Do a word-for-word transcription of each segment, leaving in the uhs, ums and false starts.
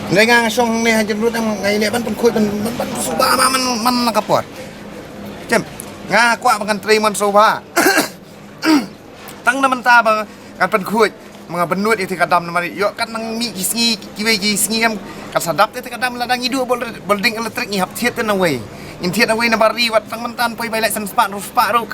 Nga nga shong hangne ha Jynrut, nga ïa leh ban pynkhuid ban, ban, ban suba ma man, man la ka por. Jem, nga kwah ba ngan trei man suba. Tang na mynta ba ngan pynkhuid, ma nga bynnud ïa te ka dam namar ïoh kat nang mih ki sngi, kiwei ki sngi em, kat sa dap te te ka dam, lada ngi duh bol, bol ding elektrik ngi hap thied te nawei. Ngin thied nawei na bar ri, wat tang mynta poi bai leh san spah, ruh spah ruh.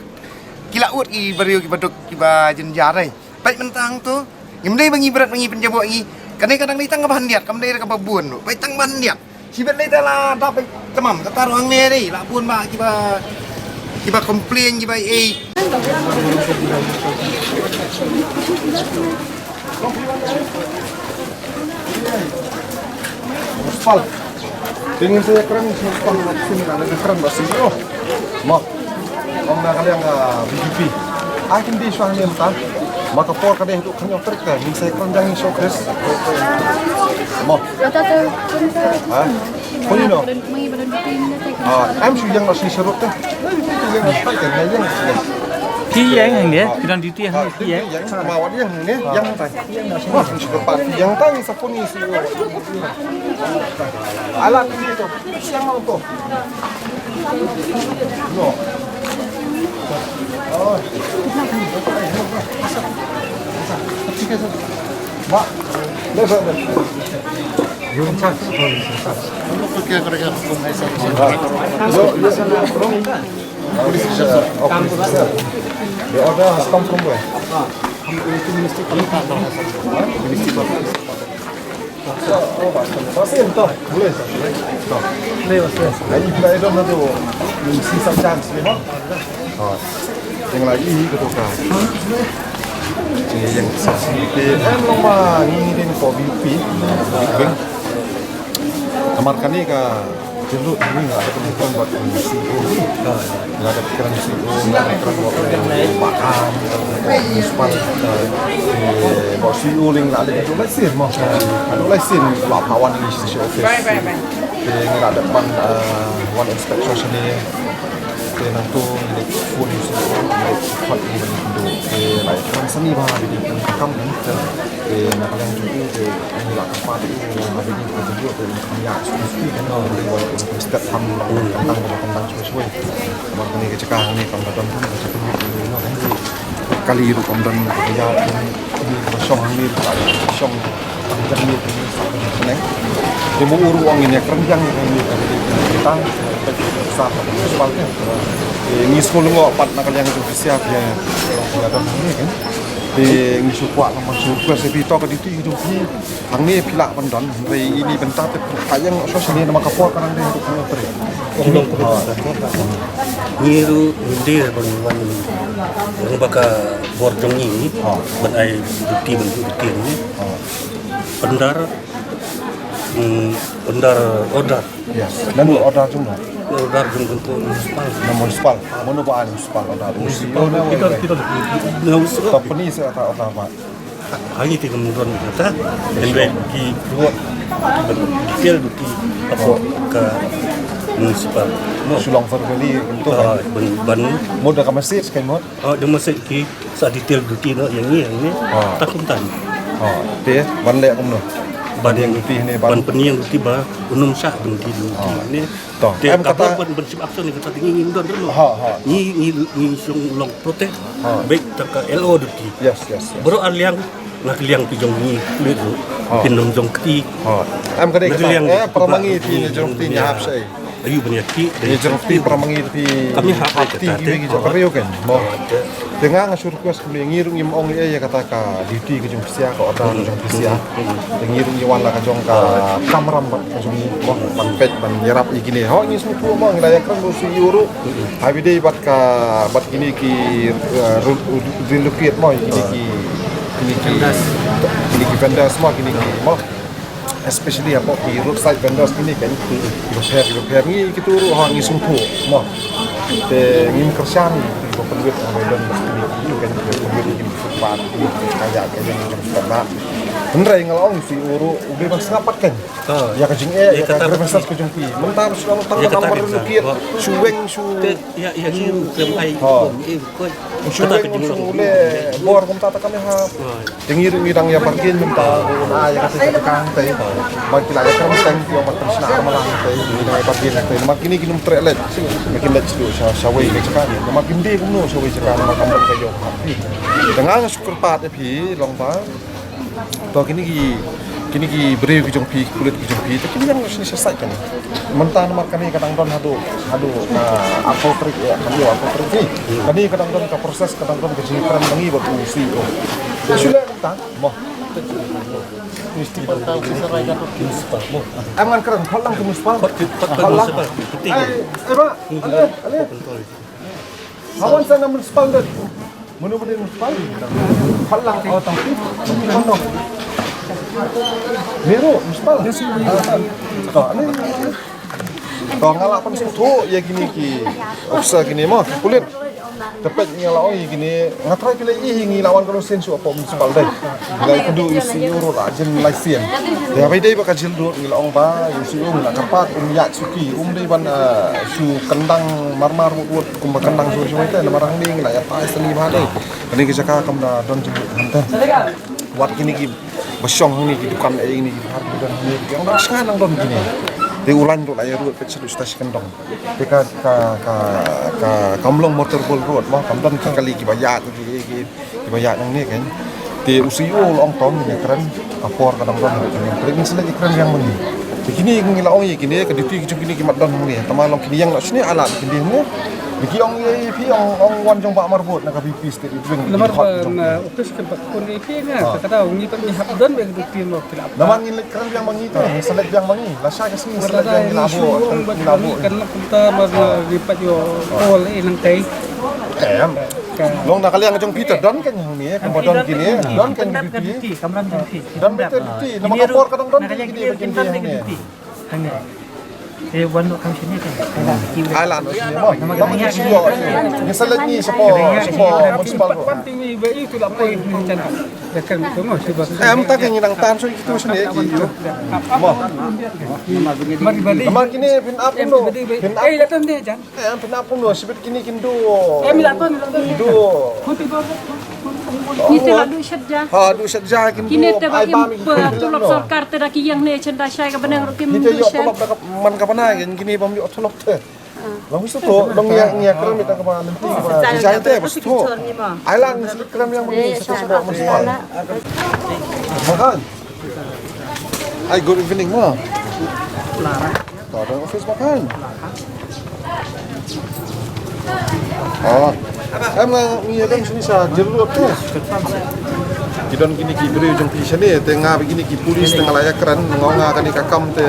Ki la ud ki briew kiba duk kiba jynjar ai. Peit mynta hangto. Ngim dei ba ngi bret ba ngi pynjaboh ngi. Kane ka dang dei tang kaba hyndiat, kam dei kaba bun ruh. Peit tang ba hyndiat. Shibit lei te la dap, peit tymmen. Kata ruh hangne dei la bun ba kiba, kiba complain kiba ei. Municipal. Te ngin sa ïakren, municipal election ka dei kren ba shisha. Mo. Ong na ka liang, ah, V P P. Ai kin di shuwa ne mynta. Ma ka por ka dei haduh kynñiew tarik te ngin sa ïakren jang, ngin showcase. Mo. Ha? Puni no? Ah, em shu ïeng na shi sharut te. Ïeng na shi sharut te, ïeng na shi. Phi ïeng hangne, phi don duty hangne, phi ïeng. Ïeng, ma wat ïeng hangne, ïeng tai. Mo, shu pat phi ïeng tai, sa puni shi. Alat ni to. Siang to. No. Oh. Ba. Deh, deh, deh. You're in charge. Oh, you're in charge. Yo, yo, yo, from police station. Oh, police station. The order has come from where? From the ministry. Huh? Ministry. Masih entah, boleh tak? Boleh. Ini kita itu nanti mesti satu chance ni, ha? Ha. Yang lagi ke tu kan. Ini yang saksi ke, em, long ma, ini din ko V P. Bing. Amar kani ka Jynrut ni nga ada pemikiran buat C E O ni. Nga ada pikiran C E O, nga ada pikiran buat bahan, municipal, eh, buat C E O ni nga ada tu license mo. Ada license lah kawan ni sisi office. Bye, bye, bye. Nga ada pan, eh, one inspection sini. Te nangtu ngi leit phone ïa u C E O, ngi leit khot ïa u ban ïakynduh. Te la ïakren sani ba ha bidi ki kam kan. Te na ka liang jong u te ngi la kyrpad ïa u ha bidi ki kam jong u te ngi ïa sngewsih kan. Ngi wan ïa u step tam long tang ba tang shwei shwei. Namar kane ka jaka hangne kam da don kan ka jaka. Kali ruh kam don ka ïa kan. Kaba shong hangne ruh ka shong. Te mo uru ong ïa kren ïa kren ïa kren. Ngi sngewlyngngoh pat na ka liang jong phi sha ïa don hangne kan. Te ngi shu kwah lang ban shu request ïa phi, to ka duty ka jong phi. Hangne phi lah ban don hynrei ine bynta te ka ïeng shuwa shane namar ka por ka nang dei haduh kane tarik. Ngi ruh ngi dei ban wan wan ba ka bor jong ngi ban ai duty ban duty ngi. Under, mm, under order. Yes. Nanu order jong no? Order jong control municipal. Na municipal. Mano ba ai municipal order? Municipal. Kita, kita, kita municipal. Company sa ka order ba. Ai ti kam don kata. Ende ki buat detail duty apa ka municipal. No. Sulong verbally untuk. Ah, ban, ban. Mo da ka message kan mo? Ah, da message ki. Sa detail duty no ïa ngi ïa ngi. Ha. Ta kumtan. Ha. Te ban leh kumno? Ban ïeng duty ne ban. Ban pynïeng duty ba u nym shah duty duty ne. To. Te em kata ban ban shim action ne kata ngi ngi don don. Ha, ha. Ngi ngi ngi shu long protect. Ha. Bek ta ka L O duty. Yes, yes, yes. Baroh ar liang na ka liang ki jong ngi kulit tu. Ha. Ki nym jong kti. Ha. Em kata kata. Eh, para ma ngi ti ne jong kti ne hap shai. Ayu ban ïa ki. Ïa jong phi para ma ngi phi. Kami hap hap ti ki wi ki jong ka rio kan. Mo. Te nga nga shu request kumne ngi ruh ngim ong ïa kata ka duty ka jong phi sha ka order ka jong phi sha. Te ngi ruh ngi wan la ka jong ka kamram bad ka jong ngi mo ban peit ban ïarap ïa kine. Ho ngi sngewthuh mo ngi la ïakren ruh sha ïa u ruh. Habi dei bad ka bad kine ki relocate mo kine ki kine ki vendors mo kine ki mo. Especially hapoh ki roadside vendors kine kan, ki bapher ki bapher, ngi kito ruh ha ngi sngewthuh mo. Te ngim kyrshan ki ba pynwit ha ba don ba kine ki kan, ki ba pynwit ki footpath, ki ka ïa ka ïa ka footpath. Hynrei nga la ong ïa u C E O ruh u dei ban sngap pat kan. Ïa ka jingeh, ïa ka grievances ka jong phi. Mynta ba shu long tang ba nang ba relocate, shu weng shu. Ïa ïa shu kem ai. Shu weng shu le bor kumta ta kam ha. Te ngi ruh ngi dang ïa bargain mynta, u na ïa kata ka kang te. Ba ki la ïa kren teng ki ong ba tang shna ka malang te, ngi dang ïa bargain te. Namar kine kin ym treh leit. Ba kin leit sha, sha wei ka jaka. Namar kin dei kumno sha wei jaka, namar kam don ka ïoh. Te nga nga shu kyrpad ïa phi long ba. To kine ki, kine ki briew ki jong phi, ki pulit ki jong phi. Te kine yang sha sha sait kane. Mynta namar kane ka dang don haduh, haduh ka arphew tarik, eh, haduh arphew tarik ni. Kane ka dang don ka process, ka dang don ka jingkren ma ngi bad u C E O. Shu leh mynta. Mo. Em ngan kren, khot lang ka municipal. Khot, khot, khot ka municipal. Ai, eh, ba, ale, ale. Hawan sana municipal deh. Mano mano municipal? Khot lang, oh, tang tu. Mano? Mero municipal. To, ani. To, nga la pynsngewthuh ïa kine ki officer kine mo, pulit. Te peit nga la ong ïa kine, nga tharai phi la ïohi, ngi la wan ka long sien shuh hapoh municipal dei. Ngi la ïakynduh ïa u C E O ruh la jin lai sien. Te haba ïadei bad ka jingïarap ngi la ong ba ïa u C E O ngi la kyrpad um ïaid suki, um dei ban, eh, shu kyndang marmar wut wut kumba kyndang shuwa shuwa te, namar hangne ngi la ïatai sani bha dei. Kane ka jaka kam da don jingmut hangta. Wat kine ki ba shong hangne ki dukan, eh, kine ki dukan ki don hangne ki ong da sngewbha nang don kine. Te u lain ruh la ïaruh peit sha station kyndong. Te ka, ka, ka, ka, kam long motor ball road mo, kam don ki kali kiba ïaid, ki, ki, kiba ïaid nangne kan. Te u C E O u la ong to ngin ïakren, ka por ka dang don, ngin ïakren biang ma ngi. Te kine ngi la ong ïa kine, ka duty ki jong kine ki mat don hangne. Tangba long kine ïeng noh shane, ala kine hangne. Te ki ong ïa phi ong, ong wan jong Bah Marbud na ka V P State Youth Wing. Namar ba na office kan pat kun ïa phi nga, ka dei ngi pat ngi hap don ba ka duty mo ki la. Namar ngin leit kren biang ma ngi te, ngin sa leit biang ma ngi. Lashai ka sngi sa leit biang ngi la buh, ngi la buh. Kan kumta ba ngi pat ïoh call eh nangtai. Em. Long na ka liang jong phi te don kan hangne, kumba don kine, don kan duty. Don beit te duty, namar ka por ka dang don kine ba kin don hangne. Hangne. Eh, wan noh kam shane kan. Ai la noh shane mo. Namar ka ngi shu ïoh. Ngi sa leit ngi shapoh, shapoh municipal ruh. Eh, mynta ka ngi nang tan shuh ïa kito shane ki. Mo. Namar kine phin ap kumno. Phin ap. Eh, phin ap kumno, shibit kine kin duh. Kin duh. Ngi te la duh shet ja. Ha, duh shet ja kin duh. Kine te ba im tulop sorkar te da ki ïeng ne chen da shai ka bneng ruh kim duh shet. Kine ïoh tulop da ka man ka bnai, kine bym ïoh tulop te. Long sngewthuh, long ïa, ïa kren beit da kaba lynti kaba jai te ba sngewthuh. Ai la ngi kren ïa ngi sngewthuh ba municipal. Makan. Ai, good evening ma. To, dang office makan. Oh. Em nga ngi ïa dang shini sa jyrlut te. Ki don kine ki briew jong phi shane te nga bad kine ki police te nga la ïa kren, nga ong nga kane ka kam te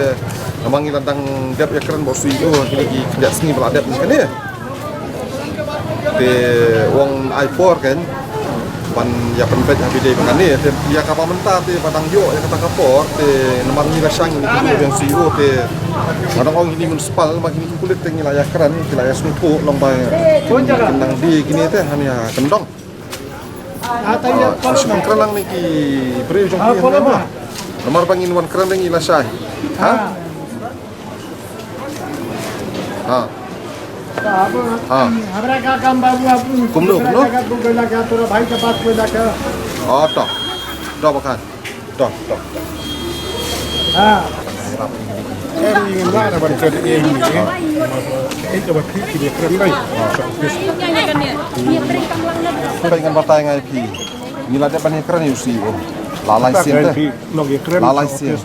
namar ngi la dang dep ïa kren bad u C E O kine ki kynja sngi ba la dep shane. Te u ong ai por kan ban ïa pynbeit ha ba dei ba kane te ïa kaba mynta te ba dang ïoh ïa kata ka por te namar ngi la shang ngi ki briew jong u C E O te nga dang ong kine municipal ma kine ki pulit te ngi la ïa kren ki la ïa sngewthuh long ba kin nang die kine te han ïa kyndong. Ah, shu kren lang ne ki briew jong ki ne ma. Namar ba ngin wan kren ngi la shai. Ha? Ha. Ha. Kumno, kumno? Oh, to. To, ba kan. To, to, to. Ha. Em, ngi la da ban kren em ni, eh. Eh, da ban kren, kren dai. Peit ngan batai ngai phi. Ngi la dep ban ïa kren ïa u C E O. La lai sien te. La lai sien.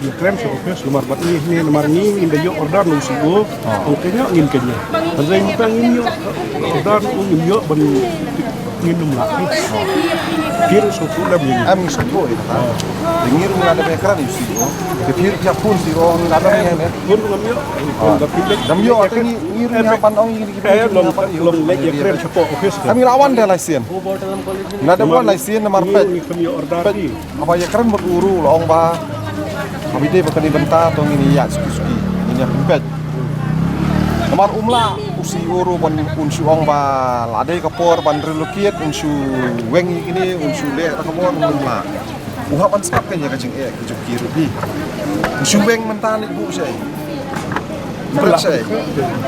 Ïa kren sha office namar bad ngi, ngi namar ngi ngim da ïoh order na u C E O. Ong kane ngin kane. Hynrei mynta ngim ïoh order, ngim ïoh ban ngin ym lah. Phi ruh sngewthuh lem ngi. Em ngi sngewthuh ïa kata. Ngi ruh ngi la dep ïa kren ïa u C E O. Te phi ruh ïa phone C E O ngi la dep ïa ne. Phone ngam ïoh. Ngam ïoh te ngi, ngi ruh ngi hap ban ong ïa ngi. Long leit ïa kren sha office. Em ngi la wan da lai sien. Ngi la dep wan lai sien namar peit. Peit. Haba ïa kren bad u ruh la ong ba Bad dei ba kane ka bynta to ngin ïa suki suki, ngin ïa pynpeit. Namar um lah u C E O ruh ban, un shu ong ba la dei ka por ban relocate, un shu weng ïa kine, un shu leh da ka bor, um lah. U hap ban sngap kein ïa ka jingeh ka jong ki ruh phi. Un shu weng mynta leit buh shai. Buh shai.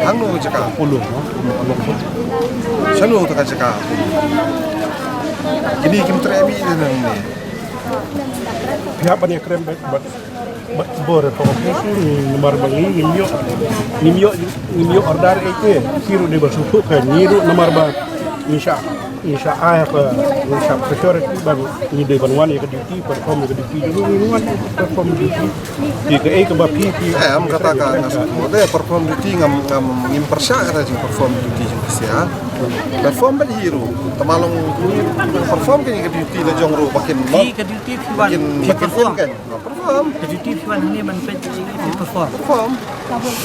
Hangno ka jaka? Shano ta ka jaka? Kine kim treh mih nangne. Phi hap ban ïakren bad, bad, bad bor ka office, namar ba ngi ngim ïoh, ngim ïoh, ngim ïoh order ei ei. Phi ruh dei ba sngewthuh kein, ngi ruh namar ba ngi shah, ngi shah ai ka, ngi shah pressure ki ba ngi dei ban wan ïa ka duty, perform ïa ka duty, ngi wan perform duty. Ki kaei kaba phi, phi, em, kata ka nga sngewthuh. Dei perform duty ngam, ngam, ngim pyrshah kata jingperform duty jong ki sha. Perform bad hi ruh. Tang ma long perform kein ka duty la jong ruh ba kin, phi ka duty phi wan, kin, phi ba kin perform kein. Perform. Ka duty phi wan hangne ban peit, phi perform. Perform.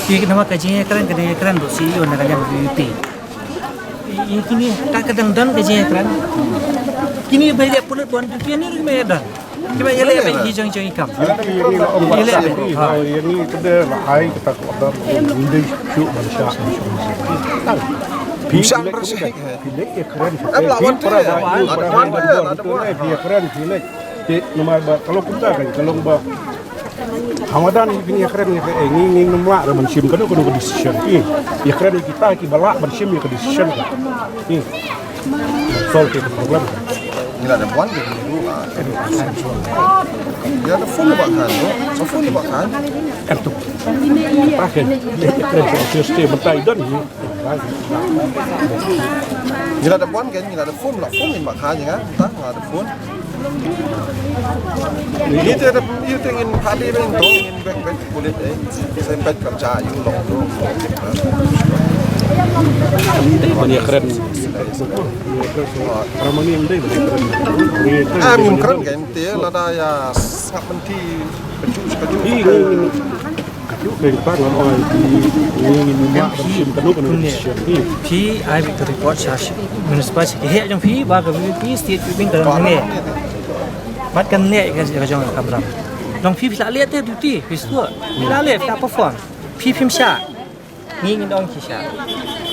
Phi, namar ka jingïakren, ka jingïakren ruh C E O na ka liang duty. Ïa kine ka, ka dang don ka jingïakren. Kine ba ïaleh pulit ban duty ne ruh ba ïa don. Kiba ïaleh bad ki jong jong i kam. Ïaleh bad, ha. Ïa ngi ka dei la ai kata ka order, ngi dei shu ban shah. Phi shah, phi leh, phi leh ïakren. Em, la wan tu, la wan tu, la wan tu. Phi ïakren, phi leh. Te namar ba ka long kumta kein, ka long ba ha madan ïa kane ïakren ïa ka, eh, ngi, ngim lah ban shim kano kano ka decision. Ïakren ïa kita kiba lah ban shim ïa ka decision. Solve ïa ka problem. Ngi la dep wan, ngi ruh, ah, ïa, la phone ba kan, no? Sa phone ba kan. Em tu. Pakai. Ïakren ïa ka Thursday, mynta i don hi. Ngi la dep wan kein, ngi la dep phone, la phone in ba kan ïa nga, mynta ngi la dep phone. Ite da, ite ngin phah dei bad to, ngin bek bek pulit, eh. Sa bek kam cha ïa u long to. Ban ïakren. Ramani ynda ban ïakren. Ah, ngim kren kein te lada ïa sngap mynta. Kajuh, kajuh. Ih, kajuh. Kajuh kein pat ngan ong ïa phi, ngi ngim lah ban shim kano kano ka decision. Phi ai beit ka report sha municipal, sha ki heh jong phi ba ka V P P state sweeping ka long hangne. Bad kan leh ka, ka jong ka kamram. Long phi, phi la leh te duty, phi sngewthuh. Phi la leh, phi la perform. Phi phim shah. Ngi ngin ong ki shah.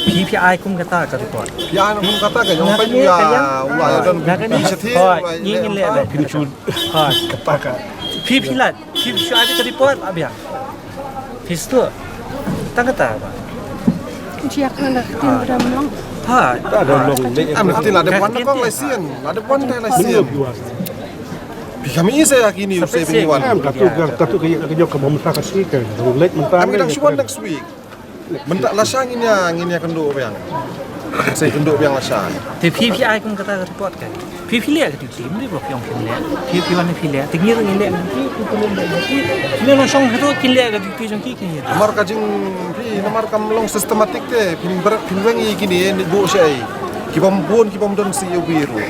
Phi, phi ai kum kata ka report. Phi ai kum kata ka jong, phi ïa, ïa don phi shathie, ngi ngin leh beit. Phi shu, ha, kata ka. Phi, phi la Phi shu ai ka report, ah, biang. Phi shu. Tang kata ba. Phi ïa kren da ktien ba dang long. Ha. Da dang long. Am kti la dep wan da kong lai sien. La dep wan da lai sien. Phi kami isa ïa kini u se phi wan. Am katu, katu ka ïa ka jong ka ba mynta ka sngi ka. Leit mynta. Am dang shu wan next week. Mynta lashai ngin ïa, ngin ïa kynduh biang. Sa kynduh biang lashai. Te phi, phi ai kum kata ka report ka. Phi, phi leh ka duty, mynta ba phi ong phi leh. Phi, phi wan phi leh. Te ngi ruh ngi leh ka duty, phi, phi leh ka duty. Phi leh nongshong haduh kin leh ka duty jong ki, kin ïa. Namar ka jing phi, namar kam long systematic te, phin ber, phin weng ïa kine, ne buh shai. Ki bym bun, ki bym don C O B ruh.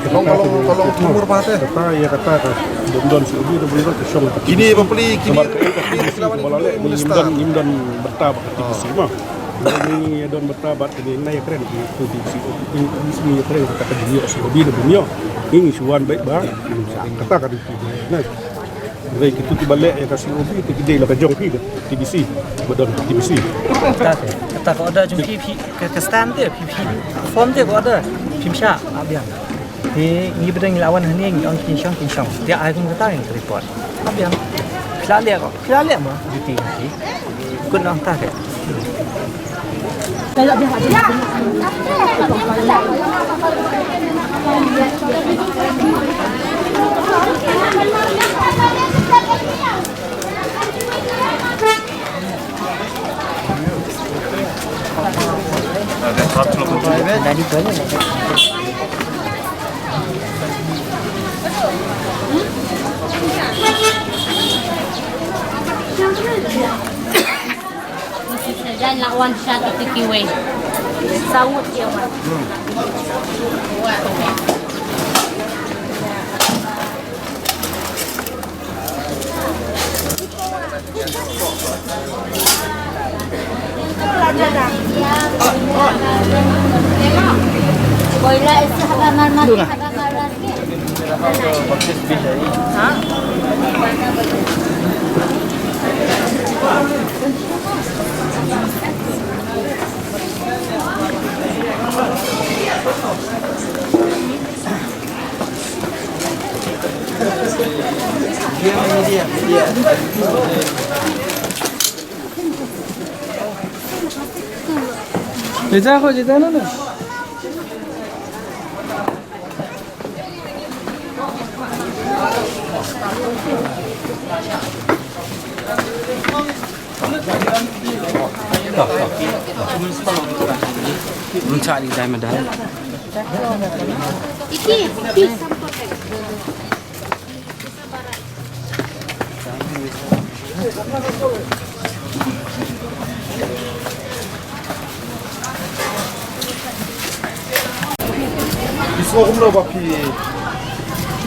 Ka long, ka long, ka long timur ba te. Kata, ïa kata ka bym don C O B, bym don ka shong. Kine ba pli, kine ba pli, kine ba pli, ngim don, ngim don bynta ba ka T B C ma. Ngim don bynta ba kine na ïa kren ki T B C. Ngi ïa kren kata ka jingïoh C O B da bym ïoh. Ngi shu wan beit ba kata ka dei. Hynrei kitu kiba leh ïa ka C O B te ki dei la ka jong phi ka T B C ba don ka T B C. Kata, kata ka order jong phi, phi ka, ka stand te phi, phi form te ka order phim shah, ah, biang. Te ngi ba dang ngi la wan hangne ngi ong kin shong, kin shong. Te ai kum kata ngi report. Ah, biang. Phi la leh ko, phi la leh ma duty phi. Kun ong ta te. Jan la wan sha tu kiwei. Saut dia wan. Boila isa haba marmar haba marmar. Jita ko, jita na na. Mencari dai medal. Iki, iki. Phi sngew kumno ba phi,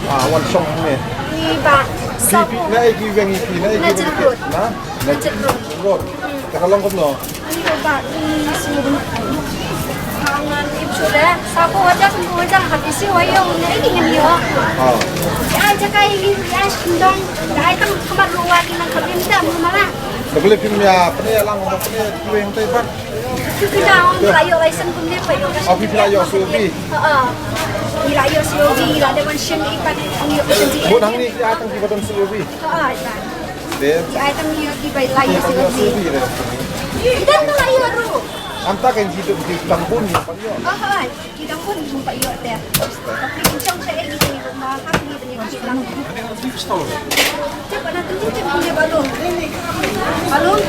ah, wan shong hangne? Phi ba, phi, phi, na ei ki weng i phi, na ei ki weng i phi, na? Na Jit Road. Road. Ka long kumno? Phi ba, phi sngew kumno? Ngan ip shu da, sa ko waja, sa ko waja, ha phi si wa yo, na ei ki ngan yo. Ah. Ai jaka i, ai sindong, ai tang kamar ruwa ki nang kamar inda, mala. Ka bele phim ïa, pynïalang, pynïalang, pynïalang, pynïalang. Phi la ïoh license kumne, phi la ïoh. Oh, phi la ïoh C O V? Ha, ha. Phi la ïoh C O V, phi la dep ban shim i pat, ïoh license. Bun hangne ki ai tang kiba don C O V? Ha, ha, i pat. Dep. Ki ai tang ïoh kiba la ïoh C O V. Ki don ba la ïoh ruh. Anta kan ji dep ji tang bun ïoh, ban ïoh. Ha, ha. Ki dang bun jumpa ïoh te. Tapi kencang saya ini, ma hak ni punya kita. Cepat nak tunjuk, cepat punya balon. Balon,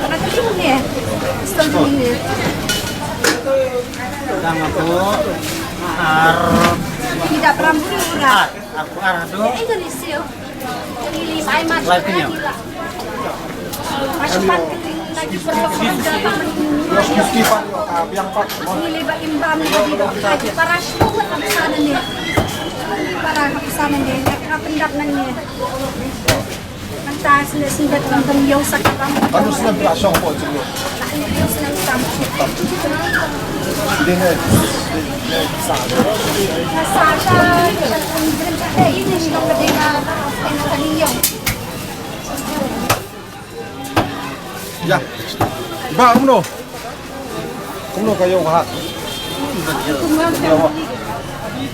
nak tunjuk ni. Stol ni. Dang aku ar. Tidak berambu urat. Aku ar tu. Indonesia. Lai pynïaw. Kano snem phi la shong hapoh jingmut? Dei ne, dei ne, sa. Ïa. Ba, kumno? Kumno ka ïew ka hat?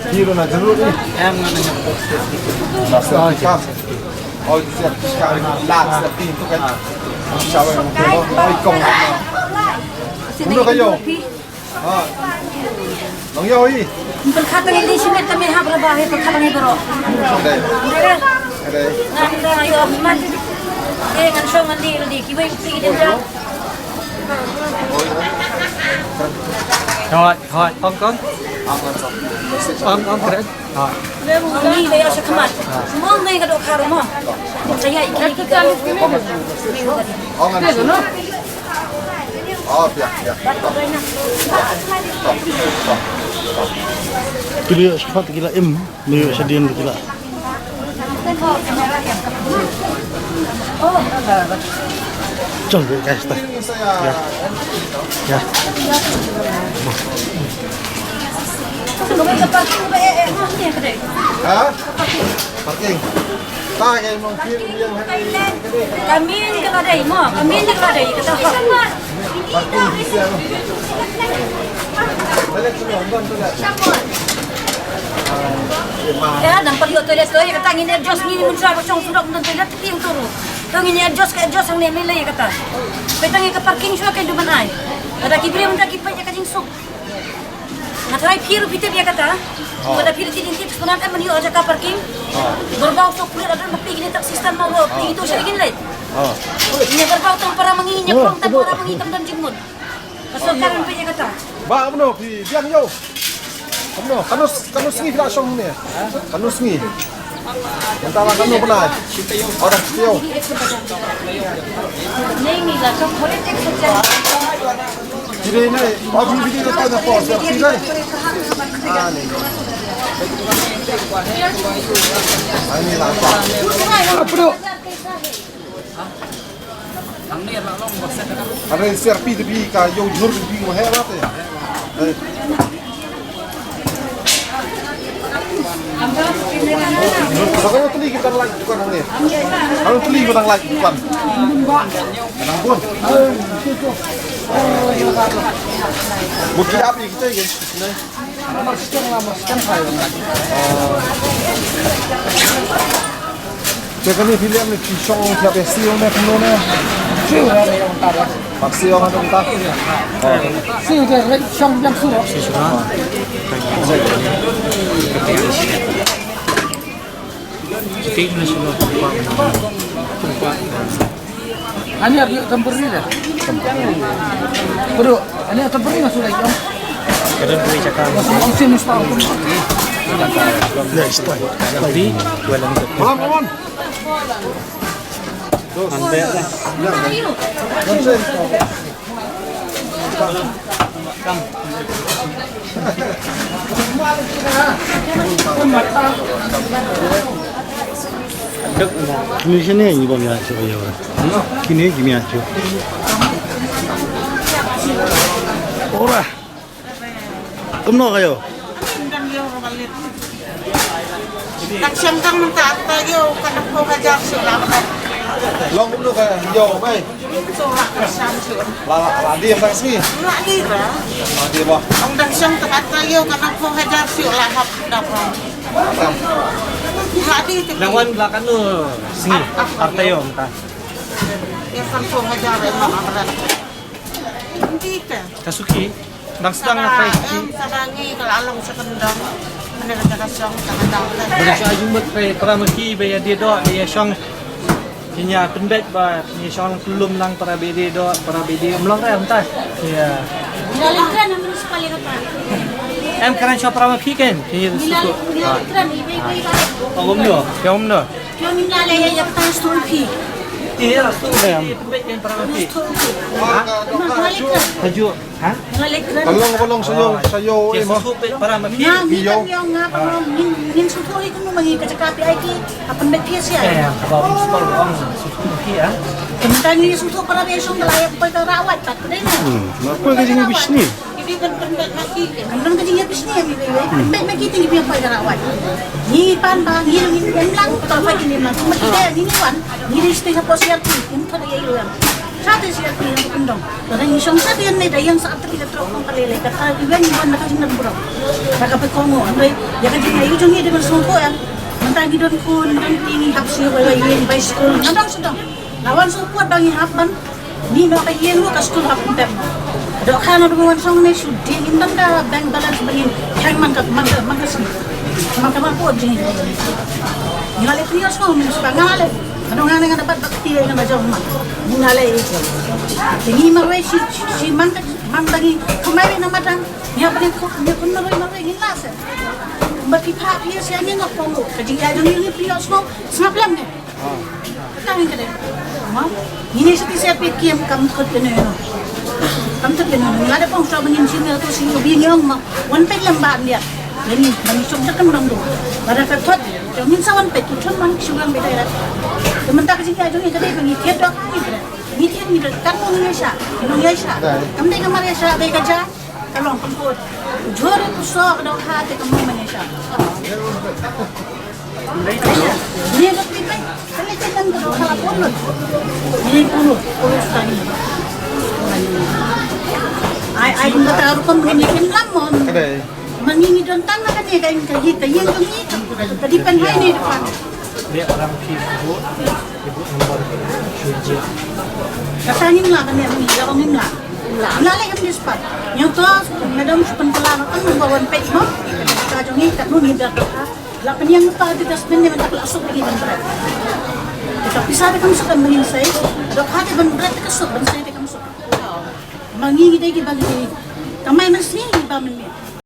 Hi ruh na jyrut ni. Em, na jyrut. Na safety cam. Oh, safety cam. La safety tu kan. Siapa yang mau? Oh, ikong. Kumno ka ïew? Ha. Nong ïoh hi. Pyrkhat tang ïa lei shimet ka mei hap raba hi, pyrkhat tang ïa baroh. Dei. Dei. Dei. Ngan da ïoh man. Eh, ngan shong ngan dih, dih kiwei phi dei da. Hoi, hoi, ong kong. Ong, ong kren. Hoi. Ong ni da ïoh sha khmat. Mo ngai ka dohkha mo. Sa ïa iki iki ka. Ong ngan. Oh, biang, biang. Ki la ïoh shafat ki la im, la ïoh shadien ki la. Chal, guys, ta. Ya. Ya. Ha? Parking. Ta, ka mong kir ïa. Ka myn ka la dei mo, ka myn ka la dei, kata ho. Parking di sini. Eh, nang pat ïoh toilet, toilet, kata ngin adjust, ngin mynta ba shong surok nang toilet, tieng turu. To ngin adjust, ka adjust hangne, myn lei kata. Pynthang ïa ka parking shuwa ka duh ban ai. Lada ki briew mynta ki peit ïa ka jingsuk. Nga tharai phi ruh phi tip ïa kata. Oh. Lada phi ruh phi tip, sngewbha em, ban ïoh jaka parking. Oh. Bor ba u suk pulit, lada ma phi kine tak system ma u, phi tu sha kin leit. Oh. Ïa bor ba u tang para ma ngi, ïa prong tang para ma ngi, tang don jingmut. Ka sorkar em phi ïa kata. Ba, kumno phi biang ïoh? Kumno? Kano, kano sngi phi la shong hangne? Kano sngi? Mynta la kano bnai? Oh, da shi taïew. Ki dei ne, oh, phi video da kano por, sir, phi dei? Ah, ne. Ah, ne la pa. Apro. Hangne la long ba set. Hangne sir phi te phi ka ïoh jhur phi ko he la te. Eh. Sa ka teli kita lagi tukang ni. Kalau teli kita lagi tukang. Nang pun. Buat kita api kita ya. Te kane phi leh ne phi shong, phi hap siew ne kumno ne? Siew ne, ne ong ta. Hap siew ne ong ta. Siew te leh shong biang siew. Siew ne siew. Ani ada temperi dah. Bro, ani ada temperi masuk lagi, Om. Kadang beri cakap. Masuk langsung ni, setahun. Ya, setahun. Tapi, dua lagi. Malam, malam. Ambil lah. Kine kine ngi bam ïa shu ïa. Kine kine ïa shu. Ora. Kumno kayo? Dang shong tang mynta, ata ïoh ka hynñiew phew hajar shuh la. Long kumno ka ïoh mai? Shuh la ka shong shuh. La la la diem tang sngi. La diem ba. La diem ba. Ong dang shong tang ata ïoh ka hynñiew phew hajar shuh la hap dap ba. La diem te. Dang wan la kano sngi? Ata ïoh mynta. Ïa ka hynñiew phew hajar ïa la. Nanti te. Ka suki. Dang sdang na pyrthei. Em, sa ngi ka la long sha kyndong. Mynne ka jaka shong ka kyndong. Ba da shu ai jingmut pyrthei para ma ki ba ïa die doh, ba ïa shong. Ki ïa pynbeit ba ïa shong pynlum lang para ba die doh, para ba die, ym long re mynta. Ïa. Ïa la kren municipal ïa kata. Em, kren sha para ma ki ken. Ki ïa suku. Ïa la kren, ïa bai bai bai. Ong kumno? Ong kumno? Ïa ngim la leh ïa kata, ïa sdang phi. Ïa la sdang phi. Pynbeit ken para ma ki. Ïa sdang phi. Ha? Ïa la kren. Tajuk. Ha? Nga leh kren. Ka long, ka long sha ïew, sha ïew, eh, ma. Nga, ngi tang ïew nga, ka long, ngin, ngin sngewthuh hi kumno ma ngi ka jaka phi ai ki, ha pynbeit phi sha. Eh, ka ba municipal ka ong, sngewthuh ma ki, ha. Ka mynta ngi sngewthuh para ba ïa shong ka la ïa poi ka rawat, pat ka dei na. Hmm, ma poi ka jingïabishni. Ki dei ban pynbeit ma ki. Kan dang ka jingïabishni, pynbeit ma ki te ngi poi ka rawat. Ngi pan ba, ngi, ngi, ngi lang, ka poi ki ngi lang. Ma ki dei, ngi, ngi wan, ngi dei stay hapoh C R P, ngi thot ïa ïew. Sa te C R P ïa kyndong. Lada ngi shong sa te ïa ne da ïeng sa artylli ka trok tang ka lei lei kata ki wen ngi wan na ka jingdon burom. Da ka peit ko ngo hynrei ïa ka jingïaid jong ngi dei ban sngewthuh ïa. Mynta ngi don khun don kti ngi hap siew bai bai ïing bai skul na dong sha dong. La wan sngewthuh ba ngi hap ban mih noh ka ïing ruh ka skul hap pynpep. Dohkha na dong wan shong ne shu dei ngim don ka bank balance ba ngin khang man ka man ka man ka sngi. Man ka man ka jingïaid. Ngi la leh pynïoh sngewthuh mynta ba nga la leh. Ano nga nga dapat bakti nga da jong ma. Nga leh ito. Ngi marwei shi shi man ka man ka ngi kumai na matang. Ngi apa ngi kum ngi kum marwei marwei ngi la se. Ba ki pha phi se ngi ngop pong ka jingïaid jong ngi phi os ko sngap lam ne. Ka ngi ka dei. Ma ngi ni sati se phi kim kam khut ne no. Kam khut ne no. Nga da pong sa ba ngi shin ne to shin bi ngi ong ma. Wan pek lam ba ndia. Ngi ngi suk da kan bang do. Ba da ka thot. Jong ngi sa wan pek ki thot man shu lang bi dai ra. Te mynta ka jingïaid jong ngi ka dei ba ngi thied dok ngi dei. Ngi thied ngi dei kat mo ngi sha, ngi sha. Kam dei ka mar sha dei ka ja, ka long pynput. Jhur ku so ka dok ha te ka mo ngi sha. Ngi dok pi pai, ka le ka dang ka dok ha pun lut. Ngi pulu, pulu sa ngi. Ai, ai, ngi ta rukom ngi kim lam mo. Ka dei. Ma ngi ngi don tang na kane ka ïing ka ïing ka ïing ka ngi ka depend ha ine depan. Dia orang ki ibu, ibu nombor tujuh. Kata ngim lah kane ngi la ngim lah. Ngim lah leh kam dispatch. Yang tu madam sepen pala kan nombor one page mo. Kata jong ngi kat ngi dah doh. La pynïang pa di dustbin ni mynta la suk lagi ban bret. Kita pisa de kam suk ban bring sai. Doh ha de ban bret ka suk ban sai de kam suk. Ma ngi ngi dei ki ba ngi. Kamai mas ngi ngi ba men ni.